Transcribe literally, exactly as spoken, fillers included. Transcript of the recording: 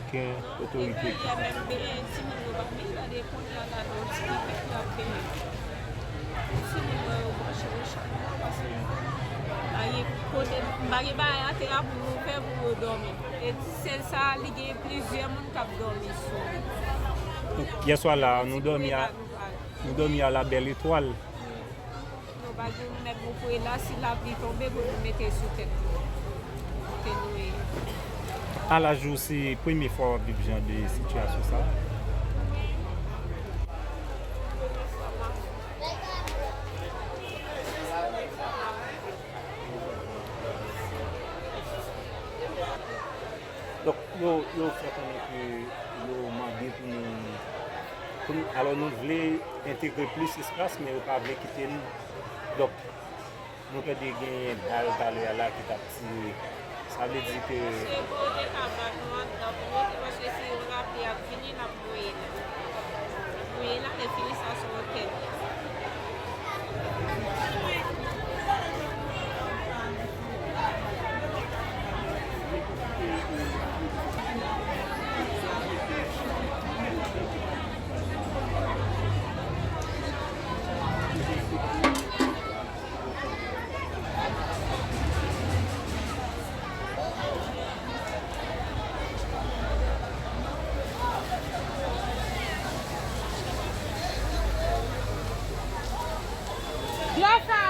Okenn otorite. Epi M M B, timoun yo pa vin, gade kounye a la, nan ti pèp la, ke timoun mwen yo branche yo chak mwa, paske pa gen kote, pa gen bagay atè a pou nou fè pou yo dòmi. E ti sèz sa, li gen plizyè moun k ap dòmi sou li. Donk, yè swa la, nou dòmi a, nou dòmi a la Belle Étoile. Nou pa gen mèb nou pou la, si lapli tonbe, pou nou mete sou tèt nou. Kote nou ye. Alajou, se premye fwa w ap viv jan de sitiyasyon sa a? Wi. Premye fwa m ap viv. Donk, yo, yo fè konnen ke yo mande pou nou, pou nou, alò, nou vle entegre plis espas, men yo pa vle kite nou. Donk, nou tande gen bal talè a la ki t ap tire. Sa vle di ke se pou yo te ka bat nou anndan pou nou, paske se yon lapli ap vini, n ap noye la. Noye la, lè fini sa, se yon tèt. Dlo sa